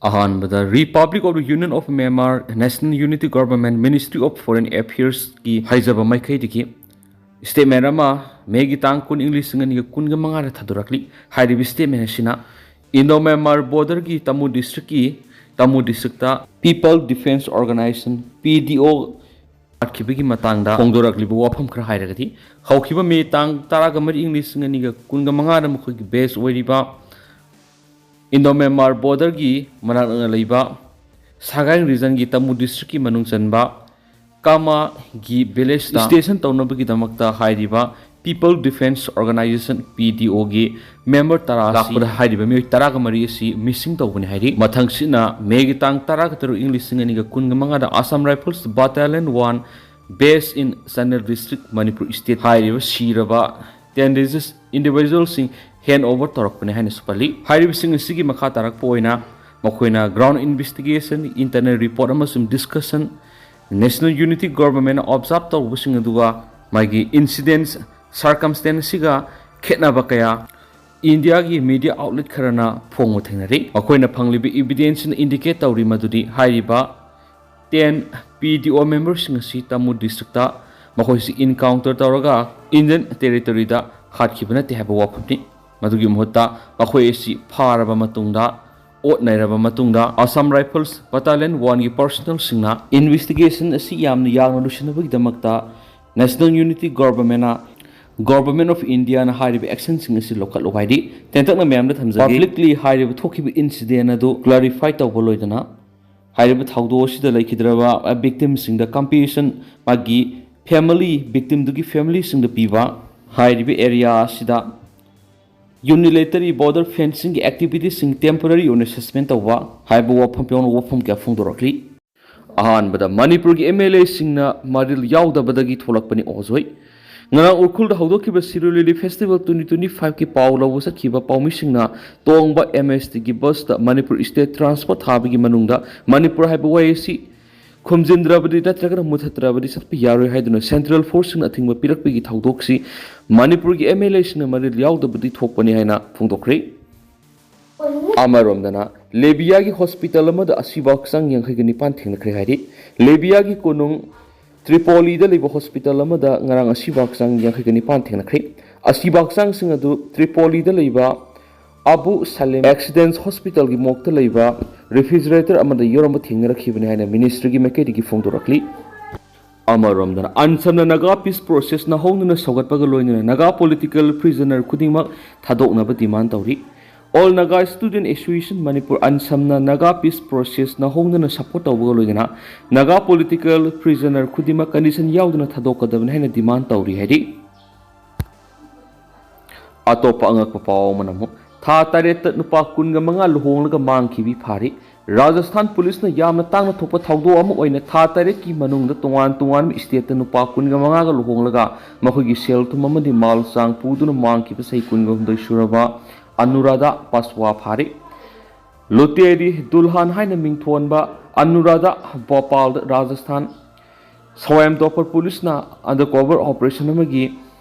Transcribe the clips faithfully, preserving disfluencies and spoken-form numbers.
ꯑꯍꯥꯟꯕꯗ Republic of the Union of Myanmar, National Unity Government, Ministry of Foreign Affairs ꯀꯤ ꯍꯥꯏꯖꯕ ꯃꯥꯏꯀꯩꯗꯒꯤ statement ꯑꯃ ꯃꯦꯒꯤ ꯇꯥꯡ ꯀꯨꯟ ꯏꯪ ꯂꯤꯁꯤꯡ ꯑꯅꯤꯒ ꯀꯨꯟꯒ ꯃꯉꯥꯗ ꯊꯥꯗꯣꯔꯛꯂꯤ꯫ ꯍꯥꯏꯔꯤꯕ statement ꯑꯁꯤꯅ Indo Myanmar border ꯒꯤ ꯇꯥꯃꯨ district ꯀꯤ ꯇꯥꯃꯨ district ꯇ People Defence Organisation, P D O, ꯍꯥꯠꯈꯤꯕꯒꯤ ꯃꯇꯥꯡꯗ ꯐꯣꯡꯗꯣꯔꯛꯂꯤꯕ ꯋꯥꯐꯝ ꯈꯔ ꯍꯥꯏꯔꯒꯗꯤ, ꯍꯧꯈꯤꯕ ꯃꯦ ꯇꯥꯡ ꯇꯔꯥꯒ ꯃꯔꯤ ꯏꯪ ꯂꯤꯁꯤꯡ ꯑꯅꯤꯒ ꯀꯨꯟꯒ ꯃꯉꯥꯗ ꯃꯈꯣꯏꯒꯤ base ꯑꯣꯏꯔꯤꯕ Indo Myanmar border ꯒꯤ ꯃꯅꯥꯛ ꯅꯛꯅ ꯂꯩꯕ Sagaing region ꯒꯤ ꯇꯥꯃꯨ district ꯀꯤ ꯃꯅꯨꯡ ꯆꯟꯕ ꯀꯥꯃꯥꯒꯤ village ꯇ station ꯇꯧꯅꯕꯒꯤꯗꯃꯛꯇ ꯍꯥꯏꯔꯤꯕ People Defence Organisation, P D O ꯒꯤ member ꯇꯔꯥ ꯑꯁꯤ ꯂꯥꯛꯄꯗ ꯍꯥꯏꯔꯤꯕ ꯃꯤꯑꯣꯏ ꯇꯔꯥꯒ ꯃꯔꯤ ꯑꯁꯤ missing ꯇꯧꯕꯅꯤ ꯍꯥꯏꯔꯤ꯫ ꯃꯊꯪꯁꯤꯠꯅ ꯃꯦꯒꯤ ꯇꯥꯡ ꯇꯔꯥꯒ ꯇꯔꯨꯛ ꯏꯪ ꯂꯤꯁꯤꯡ ꯑꯅꯤꯒ ꯀꯨꯟꯒ ꯃꯉꯥꯗ Assam Rifles Battalion one, based in Chandel District, Manipur State, ꯍꯥꯏꯔꯤꯕ ꯁꯤꯔꯕ ten deceased individual ꯁꯤꯡ hand over ꯇꯧꯔꯛꯄꯅꯤ ꯍꯥꯏꯅꯁꯨ ꯄꯜꯂꯤ꯫ ꯍꯥꯏꯔꯤꯕꯁꯤꯡ ꯑꯁꯤꯒꯤ ꯃꯈꯥ ꯇꯥꯔꯛꯄ ꯑꯣꯏꯅ ꯃꯈꯣꯏꯅ ground investigation, internal report ꯑꯃꯁꯨꯡ discussion, National Unity Government ꯅ observe ꯇꯧꯕꯁꯤꯡ ꯑꯗꯨꯒ ꯃꯥꯒꯤ incidents circumstance ꯁꯤꯒ ꯈꯦꯠꯅꯕ ꯀꯌꯥ ꯏꯟꯗꯤꯌꯥꯒꯤ media outlet ꯈꯔꯅ ꯐꯣꯡꯕ ꯊꯦꯡꯅꯔꯤ꯫ ꯃꯈꯣꯏꯅ ꯐꯪꯂꯤꯕ evidence ꯅ indicate ꯇꯧꯔꯤ ꯃꯗꯨꯗꯤ ꯍꯥꯏꯔꯤꯕ ten P D O member ꯁꯤꯡ ꯑꯁꯤ ꯇꯥꯃꯨ district ꯇ ꯃꯈꯣꯏꯁꯤ encounter ꯇꯧꯔꯒ Indian territory ꯗ ꯍꯥꯠꯈꯤꯕ ꯅꯠꯇꯦ ꯍꯥꯏꯕ ꯋꯥꯐꯝꯅꯤ꯫ ꯃꯗꯨꯒꯤ ꯃꯍꯨꯠꯇ ꯃꯈꯣꯏ ꯑꯁꯤ ꯐꯥꯔꯕ ꯃꯇꯨꯡꯗ, ꯑꯣꯠ ꯅꯩꯔꯕ ꯃꯇꯨꯡꯗ, Assam Rifles Battalion one ꯒꯤ personnel ꯁꯤꯡꯅ investigation ꯑꯁꯤ ꯌꯥꯝꯅ ꯌꯥꯡꯅ ꯂꯣꯏꯁꯤꯟꯅꯕꯒꯤꯗꯃꯛꯇ National Unity Government ꯅ, Government of India ꯅ ꯍꯥꯏꯔꯤꯕ action ꯁꯤꯡ ꯑꯁꯤ ꯂꯧꯈꯠꯂꯨ ꯍꯥꯏꯔꯤ꯫ ꯇꯦꯟꯇꯛꯅ ꯃꯌꯥꯝꯗ ꯊꯝꯖꯒꯦ꯫ Publicly ꯍꯥꯏꯔꯤꯕ ꯊꯣꯛꯈꯤꯕ incident ꯑꯗꯨ clarify ꯇꯧꯕ ꯂꯣꯏꯗꯅ, ꯍꯥꯏꯔꯤꯕ ꯊꯧꯗꯣꯛ ꯑꯁꯤꯗ ꯂꯩꯈꯤꯗ꯭ꯔꯕ victim ꯁꯤꯡꯗ compensation, ꯃꯥꯒꯤ family, victim ꯗꯨꯒꯤ family ꯁꯤꯡꯗ ꯄꯤꯕ, ꯍꯥꯏꯔꯤꯕ area ꯑꯁꯤꯗ unilateral border fencing ꯒꯤ activities ꯁꯤꯡ temporary ꯑꯣꯏꯅ suspend ꯇꯧꯕ ꯍꯥꯏꯕ ꯋꯥꯐꯝ ꯌꯥꯎꯅ ꯋꯥꯐꯝ ꯀꯌꯥ ꯐꯣꯡꯗꯣꯔꯛꯂꯤ꯫ ꯑꯍꯥꯟꯕꯗ, ꯃꯅꯤꯄꯨꯔꯒꯤ M L A ꯁꯤꯡꯅ ꯃꯔꯤꯜ ꯌꯥꯎꯗꯕꯗꯒꯤ ꯊꯣꯛꯂꯛꯄꯅꯤ ꯑꯣꯖꯣꯏ꯫ ꯉꯔꯥꯡ ꯎꯈ꯭ꯔꯨꯜꯗ ꯍꯧꯗꯣꯛꯈꯤꯕ ꯁꯤꯔꯣꯏ ꯂꯤꯂꯤ festival twenty twenty five ꯀꯤ ꯄꯥꯎ ꯂꯧꯕ ꯆꯠꯈꯤꯕ ꯄꯥꯎꯃꯤꯁꯤꯡꯅ ꯇꯣꯡꯕ M S T ꯒꯤ bus ꯇ ꯃꯅꯤꯄꯨꯔ state transport ꯊꯥꯕꯒꯤ ꯃꯅꯨꯡꯗ ꯃꯅꯤꯄꯨꯔ ꯍꯥꯏꯕ ꯋꯥꯍꯩ ꯑꯁꯤ ꯈꯨꯝꯖꯤꯟꯗ꯭ꯔꯕꯗꯤ ꯅꯠꯇ꯭ꯔꯒꯅ ꯃꯨꯊꯠꯇ꯭ꯔꯕꯗꯤ ꯆꯠꯄ ꯌꯥꯔꯣꯏ ꯍꯥꯏꯗꯨꯅ central force ꯁꯤꯡꯅ ꯑꯊꯤꯡꯕ ꯄꯤꯔꯛꯄꯒꯤ ꯊꯧꯗꯣꯛꯁꯤ ꯃꯅꯤꯄꯨꯔꯒꯤ M L A ꯁꯤꯡꯅ ꯃꯔꯤꯜ ꯌꯥꯎꯗꯕꯗꯤ ꯊꯣꯛꯄꯅꯤ ꯍꯥꯏꯅ ꯐꯣꯡꯗꯣꯛꯈ꯭ꯔꯦ꯫ ꯑꯃꯔꯣꯝꯗꯅ, ꯂꯦꯕꯤꯌꯥꯒꯤ ꯍꯣꯁꯄꯤꯇꯥꯜ ꯑꯃꯗ ꯑꯁꯤꯕ ꯍꯛꯆꯥꯡ ꯌꯥꯡꯈꯩꯒ ꯅꯤꯄꯥꯟ ꯊꯦꯡꯅꯈ꯭ꯔꯦ ꯍꯥꯏꯔꯤ꯫ ꯂꯦꯕꯤꯌꯥꯒꯤ ꯀꯣꯅꯨꯡ ꯇ꯭ꯔꯤꯄꯣꯂꯤꯗ ꯂꯩꯕ ꯍꯣꯁꯄꯤꯇꯥꯜ ꯑꯃꯗ ꯉꯔꯥꯡ ꯑꯁꯤꯕ ꯍꯛꯆꯥꯡ ꯌꯥꯡꯈꯩꯒ ꯅꯤꯄꯥꯟ ꯊꯦꯡꯅꯈ꯭ꯔꯦ꯫ ꯑꯁꯤꯕ ꯍꯛꯆꯥꯡꯁꯤꯡ ꯑꯗꯨ ꯇ꯭ꯔꯤꯄꯣꯂꯤꯗ ꯂꯩꯕ ꯑꯕꯨ ꯁꯂꯦꯝ ꯑꯦꯛꯁꯤꯗꯦꯟꯁ ꯍꯣꯁꯄꯤꯇꯥꯜꯒꯤ ꯃꯣꯛꯇ ꯂꯩꯕ ꯔꯤꯐ꯭ꯔꯤꯖꯔꯦꯇꯔ ꯑꯃꯗ ꯌꯣꯔꯝꯕ ꯊꯦꯡꯅꯔꯛꯈꯤꯕꯅꯤ ꯍꯥꯏꯅ ꯃꯤꯅꯤꯁꯇ꯭ꯔꯤꯒꯤ ꯃꯥꯏꯀꯩꯗꯒꯤ ꯐꯣꯡꯗꯣꯔꯛꯂꯤ꯫ ꯑꯃꯔꯣꯝꯗꯅ ꯑꯟꯁꯝꯅ ꯅꯥꯒꯥ ꯄꯤꯁ ꯄ꯭ꯔꯣꯁꯦꯁꯅ ꯍꯧꯅꯅ ꯁꯧꯒꯠꯄꯒ ꯂꯣꯏꯅꯅ ꯅꯥꯒꯥ ꯄꯣꯂꯤꯇꯤꯀꯦꯜ ꯄ꯭ꯔꯤꯖꯅꯔ ꯈꯨꯗꯤꯡꯃꯛ ꯊꯥꯗꯣꯛꯅꯕ ꯗꯤꯃꯥꯟ ꯇꯧꯔꯤ꯫ All Naga student association Manipur ꯑꯟꯁꯝꯅ ꯅꯥꯒꯥ ꯄꯤꯁ ꯄ꯭ꯔꯣꯁꯦꯁꯅ ꯍꯧꯅꯅ ꯁꯄꯣꯔꯠ ꯇꯧꯕꯒ ꯂꯣꯏꯅꯅ ꯅꯥꯒꯥ ꯄꯣꯂꯤꯇꯤꯀꯦꯜ ꯄ꯭ꯔꯤꯖꯅꯔ ꯈꯨꯗꯤꯡꯃꯛ ꯀꯟꯗꯤꯁꯟ ꯌꯥꯎꯗꯅ ꯊꯥꯗꯣꯛꯀꯗꯕꯅꯤ ꯍꯥꯏꯅ ꯗꯤꯃꯥꯟ ꯇꯧꯔꯤ ꯍꯥꯏꯔꯤ꯫ ꯑꯇꯣꯞꯄ ꯑꯉꯛꯄ ꯄꯥꯎ ꯑꯃꯅ ꯑꯃꯨꯛ ꯊꯥ ꯇꯔꯦꯠꯇ ꯅꯨꯄꯥ ꯀꯨꯟꯒ ꯃꯉꯥ ꯂꯨꯍꯣꯡꯂꯒ ꯃꯥꯡꯈꯤꯕꯤ ꯐꯥꯔꯤ꯫ ꯔꯥꯖꯁꯊꯥꯟ ꯄꯨꯂꯤꯁꯅ ꯌꯥꯝꯅ ꯇꯥꯡꯅ ꯊꯣꯛꯄ ꯊꯧꯗꯣꯛ ꯑꯃ ꯑꯣꯏꯅ ꯊꯥ ꯇꯔꯦꯠꯀꯤ ꯃꯅꯨꯡꯗ ꯇꯣꯉꯥꯟ ꯇꯣꯉꯥꯟꯕ ꯁ꯭ꯇꯦꯠꯇ ꯅꯨꯄꯥ ꯀꯨꯟꯒ ꯃꯉꯥꯒ ꯂꯨꯍꯣꯡꯂꯒ ꯃꯈꯣꯏꯒꯤ ꯁꯦꯜ ꯊꯨꯝ ꯑꯃꯗꯤ ꯃꯥꯜ ꯆꯥꯡ ꯄꯨꯗꯨꯅ ꯃꯥꯡꯈꯤꯕ ꯆꯍꯤ ꯀꯨꯟꯒ ꯍꯨꯝꯗꯣꯏ ꯁꯨꯔꯕ ꯑꯅꯨꯔꯥꯙꯥ ꯄꯥꯁꯋꯥ ꯐꯥꯔꯤ꯫ ꯂꯨꯇꯦꯔꯤ ꯗꯨꯜꯍꯥꯟ ꯍꯥꯏꯅ ꯃꯤꯡꯊꯣꯟꯕ ꯑꯅꯨꯔꯥꯙꯥ ꯚꯣꯄꯥꯜꯗ ꯔꯥꯖꯁꯊꯥꯟ ꯁꯋꯥꯌꯝ ꯇꯣꯄꯔ ꯄꯨꯂꯤꯁꯅ ꯑꯟꯗꯔ ꯀꯣꯚꯔ ꯑꯣꯄꯔꯦꯁꯟ ꯑꯃꯒꯤ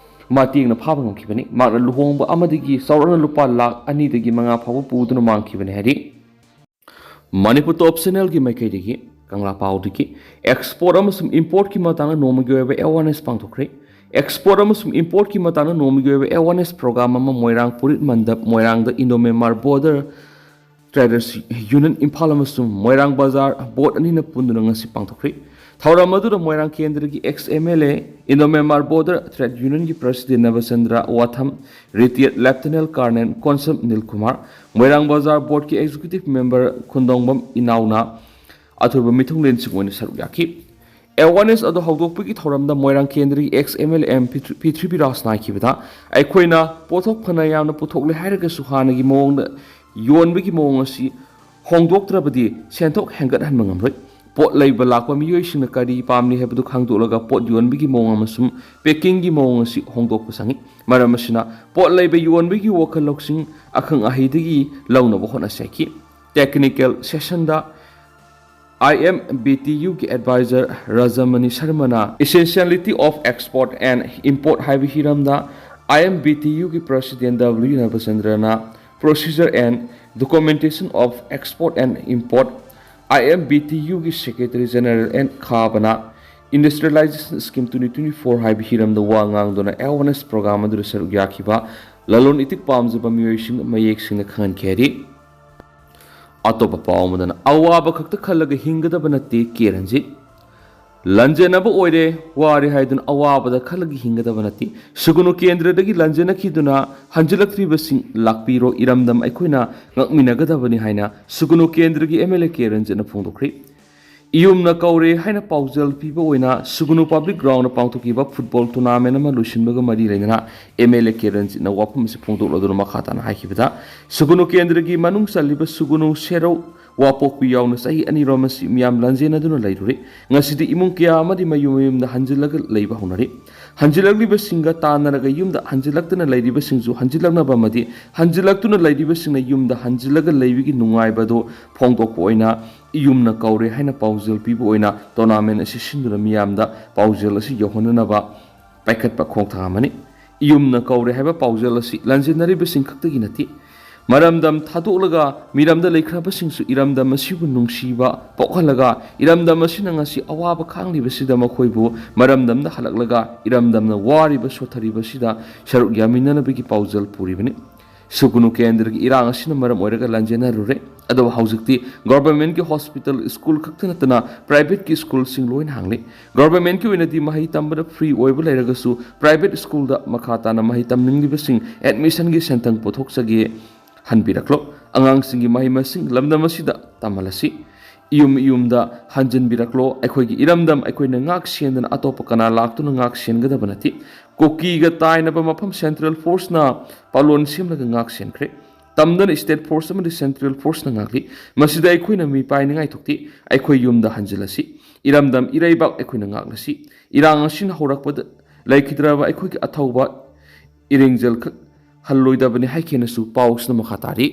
ꯃꯇꯦꯡꯅ ꯐꯥꯕ ꯉꯝꯈꯤꯕꯅꯤ꯫ ꯃꯍꯥꯛꯅ ꯂꯨꯍꯣꯡꯕ ꯑꯃꯗꯒꯤ ꯆꯥꯎꯔꯥꯛꯅ ꯂꯨꯄꯥ ꯂꯥꯈ ꯑꯅꯤꯗꯒꯤ ꯃꯉꯥ ꯐꯥꯎꯕ ꯄꯨꯗꯨꯅ ꯃꯥꯡꯈꯤꯕꯅꯤ ꯍꯥꯏꯔꯤ꯫ ꯃꯅꯤꯄꯨꯔ ꯇꯣꯞ ꯆꯦꯅꯦꯜꯒꯤ ꯃꯥꯏꯀꯩꯗꯒꯤ ꯀꯪꯂꯥ ꯄꯥꯎꯗꯒꯤ ꯑꯦꯛꯁꯄꯣꯔꯠ ꯑꯃꯁꯨꯡ ꯏꯝꯄꯣꯔꯠꯀꯤ ꯃꯇꯥꯡꯗ ꯅꯣꯡꯃꯒꯤ ꯑꯣꯏꯕ ꯑꯦꯋꯥꯔꯅꯦꯁ ꯄꯥꯡꯊꯣꯛꯈ꯭ꯔꯦ꯫ ꯑꯦꯛꯁꯄꯣꯔꯠ ꯑꯃꯁꯨꯡ ꯏꯝꯄꯣꯔꯠꯀꯤ ꯃꯇꯥꯡꯗ ꯅꯣꯡꯃꯒꯤ ꯑꯣꯏꯕ ꯑꯦꯋꯥꯔꯅꯦꯁ ꯄ꯭ꯔꯣꯒ꯭ꯔꯥꯝ ꯑꯃ ꯃꯣꯏꯔꯥꯡ ꯄꯨꯔꯤꯠ ꯃꯟꯗꯞ ꯃꯣꯏꯔꯥꯡꯗ Indo Myanmar border traders union Imphal ꯑꯃꯁꯨꯡ ꯃꯣꯏꯔꯥꯡ ꯕꯖꯥꯔ ꯕꯣꯔꯗ ꯑꯅꯤꯅ ꯄꯨꯟꯗꯨꯅ ꯉꯁꯤ ꯄꯥꯡꯊꯣꯛꯈ꯭ꯔꯦ꯫ ꯊꯧꯔꯝ ꯑꯗꯨꯗ ꯃꯣꯏꯔꯥꯡ ꯀꯦꯟꯗ꯭ꯔꯒꯤ X M L A, Indo Myanmar border trade ꯌꯨꯅꯤꯌꯟꯒꯤ ꯄ꯭ꯔꯁꯤꯗꯦꯟ ꯅꯕꯆꯟꯗ꯭ꯔ ꯋꯥꯊꯝ, ꯔꯤꯇꯤꯌꯔꯗ ꯂꯦꯐꯇꯤꯅꯦꯟ ꯀꯔꯅꯦꯜ ꯀꯣꯟꯁꯝ ꯅꯤꯜꯀꯨꯃꯥꯔ, ꯃꯣꯏꯔꯥꯡ ꯕꯖꯥꯔ ꯕꯣꯔꯗꯀꯤ ꯑꯦꯛꯖꯤꯀ꯭ꯌꯨꯇꯤꯚ ꯃꯦꯝꯕꯔ ꯈꯨꯟꯗꯣꯡꯕꯝ ꯏꯅꯥꯎꯅ ꯑꯊꯣꯏꯕ ꯃꯤꯊꯨꯡꯂꯦꯟꯁꯤꯡ ꯑꯣꯏꯅ ꯁꯔꯨꯛ ꯌꯥꯈꯤ꯫ ꯑꯦꯋꯥꯔꯅꯦꯁ ꯑꯗꯨ ꯍꯧꯗꯣꯛꯄꯒꯤ ꯊꯧꯔꯝꯗ ꯃꯣꯏꯔꯥꯡ ꯀꯦꯟꯗ꯭ꯔꯒꯤ X M L A M Prithvi-, ꯄ꯭ꯔꯤꯊ꯭ꯋꯤꯔꯥꯖꯅ ꯍꯥꯏꯈꯤꯕꯗ, ꯑꯩꯈꯣꯏꯅ ꯄꯣꯠꯊꯣꯛ ꯐꯅ ꯌꯥꯝꯅ ꯄꯨꯊꯣꯛꯂꯦ ꯍꯥꯏꯔꯒꯁꯨ ꯍꯥꯟꯅꯒꯤ ꯃꯑꯣꯡꯗ ꯌꯣꯟꯕꯒꯤ ꯃꯑꯣꯡ ꯑꯁꯤ ꯍꯣꯡꯗꯣꯛꯇ꯭ꯔꯕꯗꯤ ꯁꯦꯟꯊꯣꯛ ꯍꯦꯟꯒꯠꯍꯟꯕ ꯉꯝꯂꯣꯏ꯫ ꯄꯣꯠ ꯂꯩꯕ ꯂꯥꯛꯄ ꯃꯤꯑꯣꯏꯁꯤꯡꯅ ꯀꯔꯤ ꯄꯥꯝꯂꯤ ꯍꯥꯏꯕꯗꯨ ꯈꯪꯗꯣꯛꯂꯒ ꯄꯣꯠ ꯌꯣꯟꯕꯒꯤ ꯃꯑꯣꯡ ꯑꯃꯁꯨꯡ ꯄꯦꯀꯤꯡꯒꯤ ꯃꯑꯣꯡ ꯑꯁꯤ ꯍꯣꯡꯗꯣꯛꯄ ꯆꯪꯏ꯫ ꯃꯔꯝ ꯑꯁꯤꯅ ꯄꯣꯠ ꯂꯩꯕ ꯌꯣꯟꯕꯒꯤ ꯋꯥꯈꯜ ꯂꯧꯁꯤꯡ ꯑꯈꯪ ꯑꯍꯩꯗꯒꯤ ꯂꯧꯅꯕ ꯍꯣꯠꯅꯁꯤ ꯍꯥꯏꯈꯤ꯫ ꯇꯦꯛꯅꯤꯀꯦꯜ ꯁꯦꯁꯟꯗ ꯑꯥꯏ ꯑꯦꯝ ꯕꯤ ꯇꯤ ꯌꯨꯒꯤ ꯑꯦꯗꯚꯥꯏꯖꯔ ꯔꯥꯖꯃꯅꯤ ꯁꯔꯃꯅ Essentiality of Export and Import ꯍꯥꯏꯕ ꯍꯤꯔꯝꯗ ꯑꯥꯏ ꯑꯦꯝ ꯕꯤ ꯇꯤ ꯌꯨꯒꯤ ꯄ꯭ꯔꯁꯤꯗꯦꯟ ꯗꯕ꯭ꯂꯤꯌꯨ ꯅꯕꯆꯟꯗ꯭ꯔꯅ Procedure and Documentation of Export and Import, I M B T U ꯒꯤ Secretary General N ꯈꯥꯕꯅ Industrialization Scheme twenty twenty-four ꯍꯥꯏꯕ ꯍꯤꯔꯝꯗ ꯋꯥ ꯉꯥꯡꯗꯨꯅ awareness program ꯑꯗꯨꯗ ꯁꯔꯨꯛ ꯌꯥꯈꯤꯕ ꯂꯂꯣꯟ ꯏꯇꯤꯛ ꯄꯥꯝꯖꯕ ꯃꯤꯑꯣꯏꯁꯤꯡꯗ ꯃꯌꯦꯛ ꯁꯦꯡꯅ ꯈꯪꯍꯟꯈꯤ ꯍꯥꯏꯔꯤ꯫ ꯑꯇꯣꯞꯄ ꯄꯥꯎ ꯑꯃꯗꯅ, ꯑꯋꯥꯕ ꯈꯛꯇ ꯈꯜꯂꯒ ꯍꯤꯡꯒꯗꯕ ꯅꯠꯇꯦ, ꯀꯦ ꯔꯟꯖꯤꯠ꯫ ꯂꯟꯖꯦꯟꯅꯕ ꯑꯣꯏꯔꯦ, ꯋꯥꯔꯦ ꯍꯥꯏꯗꯨꯅ ꯑꯋꯥꯕꯗ ꯈꯜꯂꯒ ꯍꯤꯡꯒꯗꯕ ꯅꯠꯇꯦ꯫ ꯁꯨꯒꯨꯅꯨ ꯀꯦꯟꯗ꯭ꯔꯗꯒꯤ ꯂꯟꯖꯦꯟꯅꯈꯤꯗꯨꯅ ꯍꯟꯖꯤꯜꯂꯛꯇ꯭ꯔꯤꯕꯁꯤꯡ ꯂꯥꯛꯄꯤꯔꯣ, ꯏꯔꯝꯗꯝ ꯑꯩꯈꯣꯏꯅ ꯉꯥꯛꯃꯤꯟꯅꯒꯗꯕꯅꯤ ꯍꯥꯏꯅ ꯁꯨꯒꯨꯅꯨ ꯀꯦꯟꯗ꯭ꯔꯒꯤ M L A ꯀꯦ ꯔꯟꯖꯤꯠꯅ ꯐꯣꯡꯗꯣꯛꯈ꯭ꯔꯤ꯫ ꯏꯌꯨꯝꯅ ꯀꯧꯔꯦ ꯍꯥꯏꯅ ꯄꯥꯎꯖꯦꯜ ꯄꯤꯕ ꯑꯣꯏꯅ ꯁꯨꯒꯨꯅꯨ Public Ground ꯗ ꯄꯥꯡꯊꯣꯛꯈꯤꯕ football tournament ꯑꯃ ꯂꯣꯏꯁꯤꯟꯕꯒ ꯃꯔꯤ ꯂꯩꯅꯅ M L A ꯀꯦ ꯔꯟꯖꯤꯠꯅ ꯋꯥꯐꯝ ꯑꯁꯤ ꯐꯣꯡꯗꯣꯛꯂꯗꯨꯅ ꯃꯈꯥ ꯇꯥꯅ ꯍꯥꯏꯈꯤꯕꯗ, ꯁꯨꯒꯨꯅꯨ ꯀꯦꯟꯗ꯭ꯔꯒꯤ ꯃꯅꯨꯡ ꯆꯜꯂꯤꯕ ꯁꯨꯒꯨꯅꯨ, ꯁꯦꯔꯧ, ꯋꯥꯄꯣꯛꯄꯤ ꯌꯥꯎꯅ ꯆꯍꯤ ꯑꯅꯤꯔꯣꯝ ꯑꯁꯤ ꯃꯤꯌꯥꯝ ꯂꯟꯖꯦꯟꯅꯗꯨꯅ ꯂꯩꯔꯨꯔꯦ꯫ ꯉꯁꯤꯗꯤ ꯏꯃꯨꯡ ꯀꯌꯥ ꯑꯃꯗꯤ ꯃꯌꯨꯝ ꯃꯌꯨꯝꯗ ꯍꯟꯖꯤꯜꯂꯒ ꯂꯩꯕ ꯍꯧꯅꯔꯤ꯫ ꯍꯟꯖꯤꯜꯂꯛꯂꯤꯕꯁꯤꯡꯒ ꯇꯥꯟꯅꯔꯒ ꯌꯨꯝꯗ ꯍꯟꯖꯤꯜꯂꯛꯇꯅ ꯂꯩꯔꯤꯕꯁꯤꯡꯁꯨ ꯍꯟꯖꯤꯜꯂꯛꯅꯕ ꯑꯃꯗꯤ ꯍꯟꯖꯤꯜꯂꯛꯇꯨꯅ ꯂꯩꯔꯤꯕꯁꯤꯡꯅ ꯌꯨꯝꯗ ꯍꯟꯖꯤꯜꯂꯒ ꯂꯩꯕꯒꯤ ꯅꯨꯡꯉꯥꯏꯕꯗꯨ ꯐꯣꯡꯗꯣꯛꯄ ꯑꯣꯏꯅ ꯏꯌꯨꯝꯅ ꯀꯧꯔꯦ ꯍꯥꯏꯅ ꯄꯥꯎꯖꯦꯜ ꯄꯤꯕ ꯑꯣꯏꯅ tournament ꯑꯁꯤ ꯁꯤꯟꯗꯨꯅ ꯃꯤꯌꯥꯝꯗ ꯄꯥꯎꯖꯦꯜ ꯑꯁꯤ ꯌꯧꯍꯟꯅꯅꯕ ꯄꯥꯏꯈꯠꯄ ꯈꯣꯡꯊꯥꯡ ꯑꯃꯅꯤ꯫ ꯏꯌꯨꯝꯅ ꯀꯧꯔꯦ ꯍꯥꯏꯕ ꯄꯥꯎꯖꯦꯜ ꯑꯁꯤ ꯂꯟꯖꯦꯟꯅꯔꯤꯕꯁꯤꯡ ꯈꯛꯇꯒꯤ ꯅꯠꯇꯦ꯫ ꯃꯔꯝꯗꯝ ꯊꯥꯗꯣꯛꯂꯒ ꯃꯤꯔꯝꯗ ꯂꯩꯈ꯭ꯔꯕꯁꯤꯡꯁꯨ ꯏꯔꯝꯗꯝ ꯑꯁꯤꯕꯨ ꯅꯨꯡꯁꯤꯕ ꯄꯣꯛꯍꯜꯂꯒ, ꯏꯔꯝꯗꯝ ꯑꯁꯤꯅ ꯉꯁꯤ ꯑꯋꯥꯕ ꯈꯥꯡꯂꯤꯕꯁꯤꯗ ꯃꯈꯣꯏꯕꯨ ꯃꯔꯝꯗꯝꯗ ꯍꯜꯂꯛꯂꯒ ꯏꯔꯝꯗꯝꯅ ꯋꯥꯔꯤꯕ ꯁꯣꯠꯊꯔꯤꯕꯁꯤꯗ ꯁꯔꯨꯛ ꯌꯥꯃꯤꯟꯅꯅꯕꯒꯤ ꯄꯥꯎꯖꯦꯜ ꯄꯨꯔꯤꯕꯅꯤ꯫ ꯁꯨꯒꯨꯅꯨ ꯀꯦꯟꯗ꯭ꯔꯒꯤ ꯏꯔꯥꯡ ꯑꯁꯤꯅ ꯃꯔꯝ ꯑꯣꯏꯔꯒ ꯂꯟꯖꯦꯟꯅꯔꯨꯔꯦ꯫ ꯑꯗꯨꯕꯨ ꯍꯧꯖꯤꯛꯇꯤ government ꯀꯤ hospital, school ꯈꯛꯇ ꯅꯠꯇꯅ private ꯀꯤ school ꯁꯤꯡ ꯂꯣꯏꯅ ꯍꯥꯡꯂꯤ꯫ Government ꯀꯤ ꯑꯣꯏꯅꯗꯤ ꯃꯍꯩ ꯇꯝꯕꯗ free ꯑꯣꯏꯕ ꯂꯩꯔꯒꯁꯨ private school ꯗ ꯃꯈꯥ ꯇꯥꯅ ꯃꯍꯩ ꯇꯝꯅꯤꯡꯂꯤꯕꯁꯤꯡ admission ꯒꯤ ꯁꯦꯟꯊꯪ ꯄꯨꯊꯣꯛꯆꯒꯦ ꯍꯟꯕꯤꯔꯛꯂꯣ꯫ ꯑꯉꯥꯡꯁꯤꯡꯒꯤ ꯃꯍꯩ ꯃꯁꯤꯡ ꯂꯝꯗꯝ ꯑꯁꯤꯗ ꯇꯝꯍꯜꯂꯁꯤ꯫ ꯏꯌꯨꯝ ꯏꯌꯨꯝꯗ ꯍꯟꯖꯤꯟꯕꯤꯔꯛꯂꯣ꯫ ꯑꯩꯈꯣꯏꯒꯤ ꯏꯔꯝꯗꯝ ꯑꯩꯈꯣꯏꯅ ꯉꯥꯛ ꯁꯦꯟꯗꯅ ꯑꯇꯣꯞꯄ ꯀꯅꯥ ꯂꯥꯛꯇꯨꯅ ꯉꯥꯛ ꯁꯦꯟꯒꯗꯕ ꯅꯠꯇꯦ꯫ ꯀꯨꯀꯤꯒ ꯇꯥꯏꯅꯕ ꯃꯐꯝ central force ꯅ ꯄꯥꯂꯣꯟ ꯁꯦꯝꯂꯒ ꯉꯥꯛ ꯁꯦꯟꯈ꯭ꯔꯦ꯫ ꯇꯝꯗꯅ state force ꯑꯃꯗꯤ central force ꯅ ꯉꯥꯛꯂꯤ꯫ ꯃꯁꯤꯗ ꯑꯩꯈꯣꯏꯅ ꯃꯤꯄꯥꯏꯅꯤꯡꯉꯥꯏ ꯊꯣꯛꯇꯦ꯫ ꯑꯩꯈꯣꯏ ꯌꯨꯝꯗ ꯍꯟꯖꯤꯜꯂꯁꯤ꯫ ꯏꯔꯝꯗꯝ ꯏꯔꯩꯕꯥꯛ ꯑꯩꯈꯣꯏꯅ ꯉꯥꯛꯂꯁꯤ꯫ ꯏꯔꯥꯡ ꯑꯁꯤꯅ ꯍꯧꯔꯛꯄꯗ ꯂꯩꯈꯤꯗ꯭ꯔꯕ ꯑꯩꯈꯣꯏꯒꯤ ꯑꯊꯧꯕ ꯏꯔꯦꯡꯖꯦꯜ ꯈꯛ ꯍꯜꯂꯣꯏꯗꯕꯅꯤ ꯍꯥꯏꯈꯤꯅꯁꯨ ꯄꯥꯎꯁꯤꯅ ꯃꯈꯥ ꯇꯥꯔꯤ꯫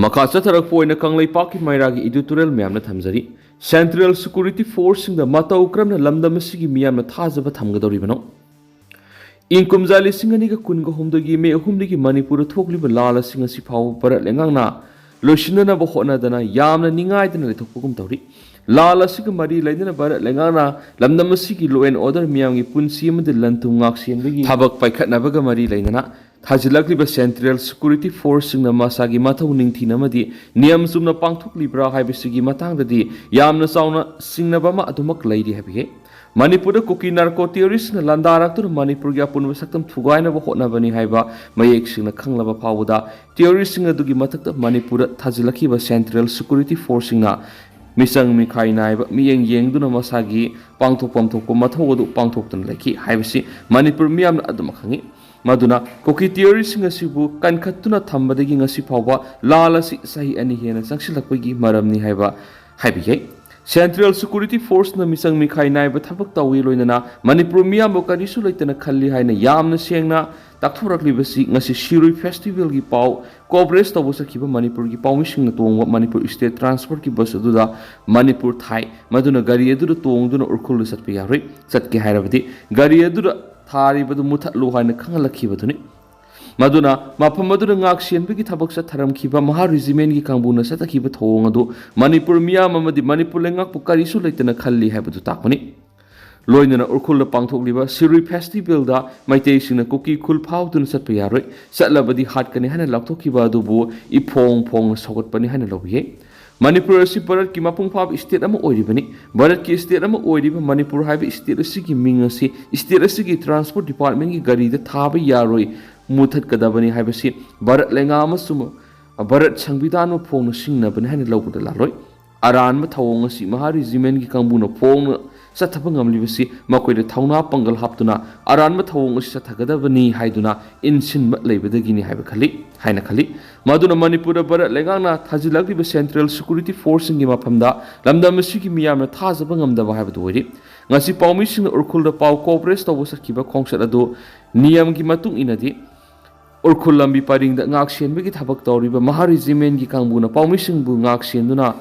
ꯃꯈꯥ ꯆꯠꯊꯔꯛꯄ ꯑꯣꯏꯅ ꯀꯪꯂꯩꯄꯥꯛꯀꯤ ꯃꯩꯔꯥꯒꯤ editorial ꯃꯌꯥꯝꯅ ꯊꯝꯖꯔꯤ꯫ Central security force ꯁꯤꯡꯗ ꯃꯇꯧ ꯀꯔꯝꯅ ꯂꯝꯗꯝ ꯑꯁꯤꯒꯤ ꯃꯤꯌꯥꯝꯅ ꯊꯥꯖꯕ ꯊꯝꯒꯗꯧꯔꯤꯕꯅꯣ? ꯏꯪ ꯀꯨꯝꯖꯥ ꯂꯤꯁꯤꯡ ꯑꯅꯤꯒ ꯀꯨꯟꯒ ꯍꯨꯝꯗꯣꯏꯒꯤ ꯃꯦ ꯑꯍꯨꯝꯗꯒꯤ ꯃꯅꯤꯄꯨꯔꯗ ꯊꯣꯛꯂꯤꯕ ꯂꯥꯜ ꯑꯁꯤ ꯉꯁꯤ ꯐꯥꯎꯕ ꯚꯥꯔꯠ ꯂꯩꯉꯥꯛꯅ ꯂꯣꯏꯁꯤꯟꯅꯅꯕ ꯍꯣꯠꯅꯗꯅ ꯌꯥꯝꯅ ꯅꯤꯡꯉꯥꯏꯗꯅ ꯂꯩꯊꯣꯛꯄꯒꯨꯝ ꯇꯧꯔꯤ꯫ ꯂꯥꯜ ꯑꯁꯤꯒ ꯃꯔꯤ ꯂꯩꯅꯅ ꯚꯥꯔꯠ ꯂꯩꯉꯥꯛꯅ ꯂꯝꯗꯝ ꯑꯁꯤꯒꯤ law and order, ꯃꯤꯌꯥꯝꯒꯤ ꯄꯨꯟꯁꯤ ꯑꯃꯗꯤ ꯂꯟ ꯊꯨꯝ ꯉꯥꯛꯁꯦꯟꯕꯒꯤ ꯊꯕꯛ ꯄꯥꯏꯈꯠꯅꯕꯒ ꯃꯔꯤ ꯂꯩꯅꯅ ꯊꯥꯖꯤꯜꯂꯛꯂꯤꯕ central security forceꯁꯤꯡꯅ ꯃꯁꯥꯒꯤ ꯃꯊꯧ ꯅꯤꯡꯊꯤꯅ ꯑꯃꯗꯤ ꯅꯤꯌꯝ ꯆꯨꯝꯅ ꯄꯥꯡꯊꯣꯛꯂꯤꯕ꯭ꯔꯥ ꯍꯥꯏꯕꯁꯤꯒꯤ ꯃꯇꯥꯡꯗꯗꯤ ꯌꯥꯝꯅ ꯆꯥꯎꯅ ꯆꯤꯡꯅꯕ ꯑꯃ ꯑꯗꯨꯃꯛ ꯂꯩꯔꯤ ꯍꯥꯏꯕꯤꯌꯦ꯫ ꯃꯅꯤꯄꯨꯔꯗ ꯀꯨꯀꯤ narco terroristꯅ ꯂꯥꯟꯗꯥꯔꯛꯇꯨꯅ ꯃꯅꯤꯄꯨꯔꯒꯤ ꯑꯄꯨꯟꯕ ꯁꯛꯇꯝ ꯊꯨꯒꯥꯏꯅꯕ ꯍꯣꯠꯅꯕꯅꯤ ꯍꯥꯏꯕ ꯃꯌꯦꯛ ꯁꯦꯡꯅ ꯈꯪꯂꯕ ꯐꯥꯎꯕꯗ, terroristꯁꯤꯡ ꯑꯗꯨꯒꯤ ꯃꯊꯛꯇ ꯃꯅꯤꯄꯨꯔꯗ ꯊꯥꯖꯤꯜꯂꯛꯈꯤꯕ central security forceꯁꯤꯡꯅ ꯃꯤꯆꯪ ꯃꯤꯈꯥꯏ ꯅꯥꯏꯕ ꯃꯤꯠꯌꯦꯡ ꯌꯦꯡꯗꯨꯅ ꯃꯁꯥꯒꯤ ꯄꯥꯡꯊꯣꯛꯐꯝ ꯊꯣꯛꯄ ꯃꯊꯧ ꯑꯗꯨ ꯄꯥꯡꯊꯣꯛꯇꯨꯅ ꯂꯩꯈꯤ ꯍꯥꯏꯕꯁꯤ ꯃꯅꯤꯄꯨꯔ ꯃꯤꯌꯥꯝꯅ ꯑꯗꯨꯃꯛ ꯈꯪꯏ꯫ ꯃꯗꯨꯅ ꯀꯨꯀꯤ terroristꯁꯤꯡ ꯑꯁꯤꯕꯨ ꯀꯟꯈꯠꯇꯨꯅ ꯊꯝꯕꯗꯒꯤ ꯉꯁꯤ ꯐꯥꯎꯕ ꯂꯥꯜ ꯑꯁꯤ ꯆꯍꯤ ꯑꯅꯤ ꯍꯦꯟꯅ ꯆꯪꯁꯤꯜꯂꯛꯄꯒꯤ ꯃꯔꯝꯅꯤ ꯍꯥꯏꯕ ꯍꯥꯏꯕꯤꯈꯤ꯫ Central Security Forceꯅ ꯃꯤꯆꯪ ꯃꯤꯈꯥꯏ ꯅꯥꯏꯕ ꯊꯕꯛ ꯇꯧꯏ, ꯂꯣꯏꯅꯅ ꯃꯅꯤꯄꯨꯔ ꯃꯤꯌꯥꯝꯕꯨ ꯀꯔꯤꯁꯨ ꯂꯩꯇꯅ ꯈꯜꯂꯤ ꯍꯥꯏꯅ ꯌꯥꯝꯅ ꯁꯦꯡꯅ ꯇꯥꯛꯊꯣꯔꯛꯂꯤꯕꯁꯤ ꯉꯁꯤ ꯁꯤꯔꯨꯏ festivalꯒꯤ ꯄꯥꯎ coverage ꯇꯧꯕ ꯆꯠꯈꯤꯕ ꯃꯅꯤꯄꯨꯔꯒꯤ ꯄꯥꯎꯃꯤꯁꯤꯡꯅ ꯇꯣꯡꯕ ꯃꯅꯤꯄꯨꯔ state transportꯀꯤ bus ꯑꯗꯨꯗ ꯃꯅꯤꯄꯨꯔ ꯊꯥꯏ꯫ ꯃꯗꯨꯅ ꯒꯥꯔꯤ ꯑꯗꯨꯗ ꯇꯣꯡꯗꯨꯅ ꯎꯔꯈꯨꯜꯗ ꯆꯠꯄ ꯌꯥꯔꯣꯏ꯫ ꯆꯠꯀꯦ ꯍꯥꯏꯔꯕꯗꯤ ꯒꯥꯔꯤ ꯑꯗꯨꯗ ꯊꯥꯔꯤꯕꯗꯨ ꯃꯨꯊꯠꯂꯨ ꯍꯥꯏꯅ ꯈꯪꯍꯜꯂꯛꯈꯤꯕꯗꯨꯅꯤ꯫ ꯃꯗꯨꯅ ꯃꯐꯝ ꯑꯗꯨꯗ ꯉꯥꯛ ꯁꯦꯟꯕꯒꯤ ꯊꯕꯛ ꯆꯠꯊꯔꯝꯈꯤꯕ ꯃꯍꯥ regimentꯀꯤ ꯀꯥꯡꯕꯨꯅ ꯆꯠꯊꯈꯤꯕ ꯊꯧꯑꯣꯡ ꯑꯗꯨ ꯃꯅꯤꯄꯨꯔ ꯃꯤꯌꯥꯝ ꯑꯃꯗꯤ ꯃꯅꯤꯄꯨꯔ ꯂꯩꯉꯥꯛꯄꯨ ꯀꯔꯤꯁꯨ ꯂꯩꯇꯅ ꯈꯜꯂꯤ ꯍꯥꯏꯕꯗꯨ ꯇꯥꯛꯄꯅꯤ꯫ ꯂꯣꯏꯅꯅ ꯎꯔꯈꯨꯜꯗ ꯄꯥꯡꯊꯣꯛꯂꯤꯕ ꯁꯤꯔꯨꯏ festivalꯗ ꯃꯩꯇꯩꯁꯤꯡꯅ ꯀꯨꯀꯤ ꯈꯨꯜ ꯐꯥꯎꯗꯨꯅ ꯆꯠꯄ ꯌꯥꯔꯣꯏ, ꯆꯠꯂꯕꯗꯤ ꯍꯥꯠꯀꯅꯤ ꯍꯥꯏꯅ ꯂꯥꯎꯊꯣꯛꯈꯤꯕ ꯑꯗꯨꯕꯨ ꯏꯐꯣꯡ ꯐꯣꯡꯅ ꯁꯧꯒꯠꯄꯅꯤ ꯍꯥꯏꯅ ꯂꯧꯕ ꯌꯥꯏ꯫ ꯃꯅꯤꯄꯨꯔ ꯑꯁꯤ ꯚꯥꯔꯠꯀꯤ ꯃꯄꯨꯡ ꯐꯥꯕ state ꯑꯃ ꯑꯣꯏꯔꯤꯕꯅꯤ꯫ ꯚꯥꯔꯠꯀꯤ state ꯑꯃ ꯑꯣꯏꯔꯤꯕ ꯃꯅꯤꯄꯨꯔ ꯍꯥꯏꯕ state ꯑꯁꯤꯒꯤ ꯃꯤꯡ ꯑꯁꯤ state ꯑꯁꯤꯒꯤ transport departmentꯀꯤ ꯒꯥꯔꯤꯗ ꯊꯥꯕ ꯌꯥꯔꯣꯏ, ꯃꯨꯊꯠꯀꯗꯕꯅꯤ ꯍꯥꯏꯕꯁꯤ ꯚꯥꯔꯠ ꯂꯩꯉꯥꯛ ꯑꯃꯁꯨꯡ ꯚꯥꯔꯠ ꯁꯪꯕꯤꯙꯥꯟꯕꯨ ꯐꯣꯡꯅ ꯁꯤꯡꯅꯕꯅꯤ ꯍꯥꯏꯅ ꯂꯧꯕꯗ ꯂꯥꯜꯂꯣꯏ꯫ ꯑꯔꯥꯟꯕ ꯊꯧꯑꯣꯡ ꯑꯁꯤ ꯃꯍꯥ regimentꯀꯤ ꯀꯥꯡꯕꯨꯅ ꯐꯣꯡꯅ ꯆꯠꯊꯕ ꯉꯝꯂꯤꯕꯁꯤ ꯃꯈꯣꯏꯗ ꯊꯧꯅꯥ ꯄꯥꯡꯒꯜ ꯍꯥꯞꯇꯨꯅ ꯑꯔꯥꯟꯕ ꯊꯧꯑꯣꯡ ꯑꯁꯤ ꯆꯠꯊꯒꯗꯕꯅꯤ ꯍꯥꯏꯗꯨꯅ ꯏꯟꯁꯤꯟꯕ ꯂꯩꯕꯗꯒꯤꯅꯤ ꯍꯥꯏꯕ ꯈꯜꯂꯤ ꯍꯥꯏꯅ ꯈꯜꯂꯤ꯫ ꯃꯗꯨꯅ ꯃꯅꯤꯄꯨꯔꯗ ꯚꯥꯔꯠ ꯂꯩꯉꯥꯛꯅ ꯊꯥꯖꯤꯜꯂꯛꯂꯤꯕ central security forceꯁꯤꯡꯒꯤ ꯃꯐꯝꯗ ꯂꯝꯗꯝ ꯑꯁꯤꯒꯤ ꯃꯤꯌꯥꯝꯅ ꯊꯥꯖꯕ ꯉꯝꯗꯕ ꯍꯥꯏꯕꯗꯨ ꯑꯣꯏꯔꯤ꯫ ꯉꯁꯤ ꯄꯥꯎꯃꯤꯁꯤꯡꯅ ꯎꯔꯈꯨꯜꯗ ꯄꯥꯎ coverage ꯇꯧꯕ ꯆꯠꯈꯤꯕ ꯈꯣꯡꯆꯠ ꯑꯗꯨ ꯅꯤꯌꯝꯒꯤ ꯃꯇꯨꯡ ꯏꯟꯅꯗꯤ ꯎꯔꯈꯨꯜ ꯂꯝꯕꯤ ꯄꯔꯤꯡꯗ ꯉꯥꯛ ꯁꯦꯟꯕꯒꯤ ꯊꯕꯛ ꯇꯧꯔꯤꯕ ꯃꯍꯥ regimentꯀꯤ ꯀꯥꯡꯕꯨꯅ ꯄꯥꯎꯃꯤꯁꯤꯡꯕꯨ ꯉꯥꯛ ꯁꯦꯟꯗꯨꯅ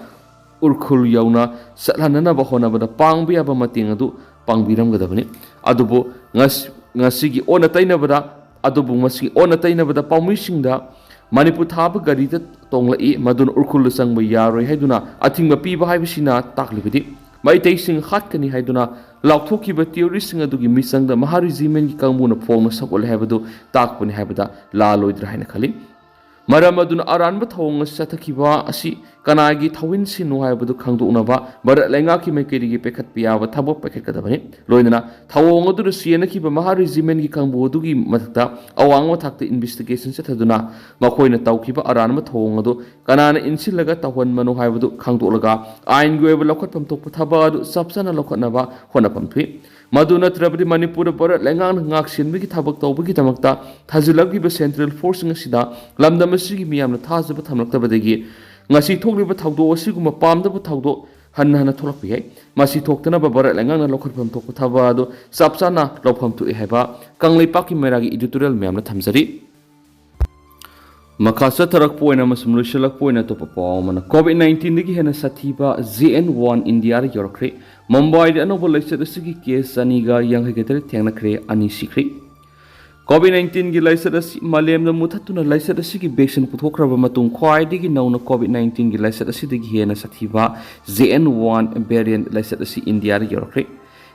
ꯎꯔꯈꯨꯜ ꯌꯧꯅ ꯆꯠꯍꯟꯅꯅꯕ ꯍꯣꯠꯅꯕꯗ ꯄꯥꯡꯕ ꯌꯥꯕ ꯃꯇꯦꯡ ꯑꯗꯨ ꯄꯥꯡꯕꯤꯔꯝꯒꯗꯕꯅꯤ꯫ ꯑꯗꯨꯕꯨ ꯉꯁꯤ ꯉꯁꯤꯒꯤ ꯑꯣꯟꯅ ꯇꯩꯅꯕꯗ, ꯑꯗꯨꯕꯨ ꯃꯁꯤꯒꯤ ꯑꯣꯟꯅ ꯇꯩꯅꯕꯗ ꯄꯥꯎꯃꯤꯁꯤꯡꯗ ꯃꯅꯤꯄꯨꯔ ꯊꯥꯕ ꯒꯥꯔꯤꯗ ꯇꯣꯡꯂꯛꯏ, ꯃꯗꯨꯅ ꯎꯈ꯭ꯔꯨꯜꯗ ꯆꯪꯕ ꯌꯥꯔꯣꯏ ꯍꯥꯏꯗꯨꯅ ꯑꯊꯤꯡꯕ ꯄꯤꯕ ꯍꯥꯏꯕꯁꯤꯅ ꯇꯥꯛꯂꯤꯕꯗꯤ ꯃꯩꯇꯩꯁꯤꯡ ꯍꯥꯠꯀꯅꯤ ꯍꯥꯏꯗꯨꯅ ꯂꯥꯎꯊꯣꯛꯈꯤꯕ ꯇꯦꯔꯣꯔꯤꯁꯁꯤꯡ ꯑꯗꯨꯒꯤ ꯃꯤꯆꯪꯗ ꯃꯍꯥ ꯔꯤꯖꯤꯃꯦꯟꯒꯤ ꯀꯥꯡꯕꯨꯅ ꯐꯣꯡꯅ ꯁꯛꯎꯠꯂꯦ ꯍꯥꯏꯕꯗꯨ ꯇꯥꯛꯄꯅꯤ ꯍꯥꯏꯕꯗ ꯂꯥꯜꯂꯣꯏꯗ꯭ꯔꯥ ꯍꯥꯏꯅ ꯈꯜꯂꯤ꯫ ꯃꯔꯝ ꯑꯗꯨꯅ ꯑꯔꯥꯟꯕ ꯊꯧꯑꯣꯡ ꯑꯁꯤ ꯆꯠꯊꯈꯤꯕ ꯑꯁꯤ ꯀꯅꯥꯒꯤ ꯊꯧꯑꯣꯡꯁꯤꯡꯅꯣ ꯍꯥꯏꯕꯗꯨ ꯈꯪꯗꯣꯛꯅꯕ ꯚꯥꯔꯠ ꯂꯩꯉꯥꯛꯀꯤ ꯃꯥꯏꯀꯩꯗꯒꯤ ꯄꯥꯏꯈꯠꯄ ꯌꯥꯕ ꯊꯕꯛ ꯄꯥꯏꯈꯠꯀꯗꯕꯅꯤ꯫ ꯂꯣꯏꯅꯅ ꯊꯧꯑꯣꯡ ꯑꯗꯨꯗ ꯆꯦꯟꯅꯈꯤꯕ ꯃꯍꯥ ꯔꯤꯖꯤꯃꯦꯟꯒꯤ ꯀꯥꯡꯕꯨ ꯑꯗꯨꯒꯤ ꯃꯊꯛꯇ ꯑꯋꯥꯡꯕ ꯊꯥꯛꯇ ꯏꯟꯚꯦꯁꯇꯤꯒꯦꯁꯟ ꯆꯠꯊꯗꯨꯅ ꯃꯈꯣꯏꯅ ꯇꯧꯈꯤꯕ ꯑꯔꯥꯟꯕ ꯊꯧꯑꯣꯡ ꯑꯗꯨ ꯀꯅꯥꯅ ꯏꯟꯁꯤꯜꯂꯒ ꯇꯧꯍꯟꯕꯅꯣ ꯍꯥꯏꯕꯗꯨ ꯈꯪꯗꯣꯛꯂꯒ ꯑꯥꯏꯟꯒꯤ ꯑꯣꯏꯕ ꯂꯧꯈꯠꯐꯝ ꯊꯣꯛꯄ ꯊꯕꯛ ꯑꯗꯨ ꯆꯞ ꯆꯥꯅ ꯂꯧꯈꯠꯅꯕ ꯍꯣꯠꯅꯐꯝ ꯊꯣꯛꯏ꯫ ꯃꯗꯨ ꯅꯠꯇ꯭ꯔꯕꯗꯤ ꯃꯅꯤꯄꯨꯔꯗ ꯚꯥꯔꯠ ꯂꯩꯉꯥꯛꯅ ꯉꯥꯛ ꯁꯦꯟꯕꯒꯤ ꯊꯕꯛ ꯇꯧꯕꯒꯤꯗꯃꯛꯇ ꯊꯥꯖꯤꯜꯂꯛꯂꯤꯕ ꯁꯦꯟꯇ꯭ꯔꯦꯜ ꯐꯣꯔꯁꯁꯤꯡ ꯑꯁꯤꯗ ꯂꯝꯗꯝ ꯑꯁꯤꯒꯤ ꯃꯤꯌꯥꯝꯅ ꯊꯥꯖꯕ ꯊꯝꯂꯛꯇꯕꯗꯒꯤ ꯉꯁꯤ ꯊꯣꯛꯂꯤꯕ ꯊꯧꯗꯣꯛ ꯑꯁꯤꯒꯨꯝꯕ ꯄꯥꯝꯗꯕ ꯊꯧꯗꯣꯛ ꯍꯟꯅ ꯍꯟꯅ ꯊꯣꯛꯂꯛꯄ ꯌꯥꯏ꯫ ꯃꯁꯤ ꯊꯣꯛꯇꯅꯕ ꯚꯥꯔꯠ ꯂꯩꯉꯥꯛꯅ ꯂꯧꯈꯠꯐꯝ ꯊꯣꯛꯄ ꯊꯕꯛ ꯑꯗꯨ ꯆꯞ ꯆꯥꯅ ꯂꯧꯐꯝ ꯊꯣꯛꯏ ꯍꯥꯏꯕ ꯀꯪꯂꯩꯄꯥꯛꯀꯤ ꯃꯩꯔꯥꯒꯤ ꯏꯗꯤꯇꯣꯔꯤꯌꯦꯜ ꯃꯌꯥꯝꯅ ꯊꯝꯖꯔꯤ꯫ ꯃꯈꯥ ꯆꯠꯊꯔꯛꯄ ꯑꯣꯏꯅ ꯑꯃꯁꯨꯡ ꯂꯣꯏꯁꯤꯜꯂꯛꯄ ꯑꯣꯏꯅ ꯑꯇꯣꯞꯄ ꯄꯥꯎ ꯑꯃꯅ, ꯀꯣꯚꯤꯗ ꯅꯥꯏꯟꯇꯤꯟꯗꯒꯤ ꯍꯦꯟꯅ ꯁꯥꯊꯤꯕ ꯖꯦ ꯑꯦꯟ ꯋꯥꯟ ꯏꯟꯗꯤꯌꯥꯗ ꯌꯧꯔꯛꯈ꯭ꯔꯦ꯫ ꯃꯨꯝꯕꯥꯏꯗ ꯑꯅꯧꯕ ꯂꯥꯏꯆꯠ ꯑꯁꯤꯒꯤ ꯀꯦꯁ ꯆꯅꯤꯒ ꯌꯥꯡꯈꯩꯒ ꯇꯔꯦꯠ ꯊꯦꯡꯅꯈ꯭ꯔꯦ, ꯑꯅꯤ ꯁꯤꯈ꯭ꯔꯦ꯫ ꯀꯣꯚꯤꯗ ꯅꯥꯏꯟꯇꯤꯟꯒꯤ ꯂꯥꯏꯆꯠ ꯑꯁꯤ ꯃꯥꯂꯦꯝꯗ ꯃꯨꯊꯠꯇꯨꯅ ꯂꯥꯏꯆꯠ ꯑꯁꯤꯒꯤ ꯚꯦꯛꯁꯤꯟ ꯄꯨꯊꯣꯛꯈ꯭ꯔꯕ ꯃꯇꯨꯡ ꯈ꯭ꯋꯥꯏꯗꯒꯤ ꯅꯧꯅ ꯀꯣꯚꯤꯗ ꯅꯥꯏꯟꯇꯤꯟꯒꯤ ꯂꯥꯏꯆꯠ ꯑꯁꯤꯗꯒꯤ ꯍꯦꯟꯅ ꯁꯥꯊꯤꯕ ꯖꯦ ꯑꯦꯟ ꯋꯥꯟ ꯚꯦꯔꯤꯌꯦꯟꯠ ꯂꯥꯏꯆꯠ ꯑꯁꯤ ꯏꯟꯗꯤꯌꯥꯗ ꯌꯧꯔꯛꯈ꯭ꯔꯦ꯫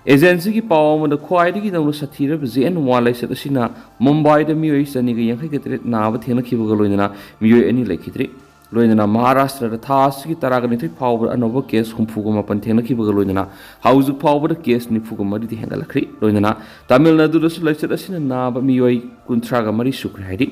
ꯑꯦꯖꯦꯟꯁꯤꯒꯤ ꯄꯥꯎ ꯑꯃꯗ ꯈ꯭ꯋꯥꯏꯗꯒꯤ ꯅꯧꯅ ꯁꯥꯊꯤꯔꯕ ꯖꯦ ꯑꯦꯟ ꯋꯥꯟ ꯂꯥꯏꯆꯠ ꯑꯁꯤꯅ ꯃꯨꯝꯕꯥꯏꯗ ꯃꯤꯑꯣꯏ ꯆꯅꯤꯒ ꯌꯥꯡꯈꯩꯒ ꯇꯔꯦꯠ ꯅꯥꯕ ꯊꯦꯡꯅꯈꯤꯕꯒ ꯂꯣꯏꯅꯅ ꯃꯤꯑꯣꯏ ꯑꯅꯤ ꯂꯩꯈꯤꯗ꯭ꯔꯤ꯫ ꯂꯣꯏꯅꯅ ꯃꯍꯥꯔꯥꯁꯇ꯭ꯔꯗ ꯊꯥ ꯑꯁꯤꯒꯤ ꯇꯔꯥꯒ ꯅꯤꯊꯣꯏ ꯐꯥꯎꯕꯗ ꯑꯅꯧꯕ ꯀꯦꯁ ꯍꯨꯝꯐꯨꯒ ꯃꯥꯄꯟ ꯊꯦꯡꯅꯈꯤꯕꯒ ꯂꯣꯏꯅꯅ ꯍꯧꯖꯤꯛ ꯐꯥꯎꯕꯗ ꯀꯦꯁ ꯅꯤꯐꯨꯒ ꯃꯔꯤꯗꯤ ꯍꯦꯟꯒꯠꯂꯛꯈ꯭ꯔꯤ꯫ ꯂꯣꯏꯅꯅ ꯇꯥꯃꯤꯜ ꯅꯥꯗꯨꯗꯁꯨ ꯂꯥꯏꯆꯠ ꯑꯁꯤꯅ ꯅꯥꯕ ꯃꯤꯑꯣꯏ ꯀꯨꯟꯊ꯭ꯔꯥꯒ ꯃꯔꯤ ꯁꯨꯈ꯭ꯔꯦ ꯍꯥꯏꯔꯤ꯫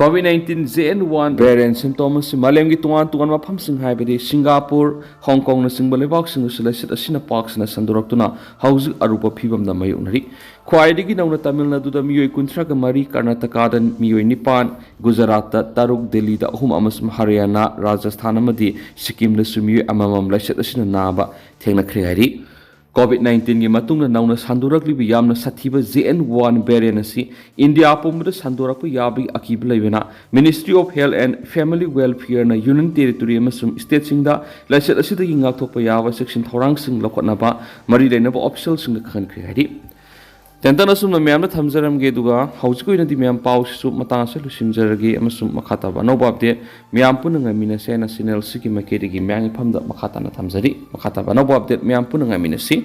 COVID nineteen J N one variant symptom ꯑꯁꯤ ꯃꯥꯂꯦꯝꯒꯤ ꯇꯣꯉꯥꯟ ꯇꯣꯉꯥꯟꯕ ꯃꯐꯝꯁꯤꯡ, ꯍꯥꯏꯕꯗꯤ ꯁꯤꯡꯒꯥꯄꯨꯔ, ꯍꯣꯡꯀꯣꯡꯅꯆꯤꯡꯕ ꯂꯩꯕꯥꯛꯁꯤꯡꯗꯁꯨ ꯂꯥꯏꯆꯠ ꯑꯁꯤꯅ ꯄꯥꯛ ꯁꯟꯅ ꯁꯟꯗꯣꯔꯛꯇꯨꯅ ꯍꯧꯖꯤꯛ ꯑꯔꯨꯕ ꯐꯤꯕꯝꯗ ꯃꯥꯌꯣꯛꯅꯔꯤ꯫ ꯈ꯭ꯋꯥꯏꯗꯒꯤ ꯅꯧꯅ ꯇꯥꯃꯤꯜ ꯅꯥꯗꯨꯗ ꯃꯤꯑꯣꯏ ꯀꯨꯟꯊ꯭ꯔꯥꯒ ꯃꯔꯤ, ꯀꯔꯅꯥꯇꯀꯥꯗ ꯃꯤꯑꯣꯏ ꯅꯤꯄꯥꯟ, ꯒꯨꯖꯔꯥꯠꯇ ꯇꯔꯨꯛ, ꯗꯦꯜꯂꯤꯗ ꯑꯍꯨꯝ ꯑꯃꯁꯨꯡ ꯍꯔꯤꯌꯥꯅꯥ, ꯔꯥꯖꯁꯊꯥꯟ ꯑꯃꯗꯤ ꯁꯤꯛꯀꯤꯝꯗꯁꯨ ꯃꯤꯑꯣꯏ ꯑꯃꯃꯝ ꯂꯥꯏꯆꯠ ꯑꯁꯤꯅ ꯅꯥꯕ ꯊꯦꯡꯅꯈ꯭ꯔꯦ ꯍꯥꯏꯔꯤ꯫ ꯀꯣꯚꯤꯗ ꯅꯥꯏꯟꯇꯤꯟꯒꯤ ꯃꯇꯨꯡꯗ ꯅꯧꯅ ꯁꯟꯗꯣꯔꯛꯂꯤꯕ ꯌꯥꯝꯅ ꯁꯥꯊꯤꯕ ꯖꯦ ꯑꯦꯟ ꯋꯥꯟ ꯚꯦꯔꯤꯌꯦꯟꯠ ꯑꯁꯤ ꯏꯟꯗꯤꯌꯥ ꯄꯨꯝꯕꯗ ꯁꯟꯗꯣꯔꯛꯄ ꯌꯥꯕꯒꯤ ꯑꯀꯤꯕ ꯂꯩꯕꯅ Ministry of Health and Family Welfareꯅ ꯌꯨꯅꯤꯌꯟ ꯇꯦꯔꯤꯇꯣꯔꯤ ꯑꯃꯁꯨꯡ ꯁ꯭ꯇꯦꯠꯁꯤꯡꯗ ꯂꯥꯏꯆꯠ ꯑꯁꯤꯗꯒꯤ ꯉꯥꯛꯊꯣꯛꯄ ꯌꯥꯕ ꯆꯦꯛꯁꯤꯟ ꯊꯧꯔꯥꯡꯁꯤꯡ ꯂꯧꯈꯠꯅꯕ ꯃꯔꯤ ꯂꯩꯅꯕ ꯑꯣꯐꯤꯁꯤꯌꯦꯜꯁꯤꯡꯗ ꯈꯪꯍꯟꯈ꯭ꯔꯦ ꯍꯥꯏꯔꯤ꯫ ꯇꯦꯟꯇꯛꯅ ꯑꯁꯨꯝꯅ ꯃꯌꯥꯝꯗ ꯊꯝꯖꯔꯝꯒꯦ, ꯑꯗꯨꯒ ꯍꯧꯖꯤꯛꯀꯤ ꯑꯣꯏꯅꯗꯤ ꯃꯌꯥꯝ ꯄꯥꯎꯁꯤꯁꯨ ꯃꯇꯥꯡ ꯑꯁꯤꯗ ꯂꯣꯏꯁꯤꯟꯖꯔꯒꯦ, ꯑꯃꯁꯨꯡ ꯃꯈꯥ ꯇꯥꯕ ꯑꯅꯧꯕ update ꯃꯌꯥꯝ ꯄꯨꯟꯅ ꯉꯥꯏꯃꯤꯟꯅꯁꯦ ꯍꯥꯏꯅ channel ꯑꯁꯤꯒꯤ ꯃꯥꯏꯀꯩꯗꯒꯤ ꯃꯌꯥꯝꯒꯤ ꯐꯝꯗ ꯃꯈꯥ ꯇꯥꯅ ꯊꯝꯖꯔꯤ꯫ ꯃꯈꯥ ꯇꯥꯕ ꯑꯅꯧꯕ update ꯃꯌꯥꯝ ꯄꯨꯟꯅ ꯉꯥꯏꯃꯤꯟꯅꯁꯤ꯫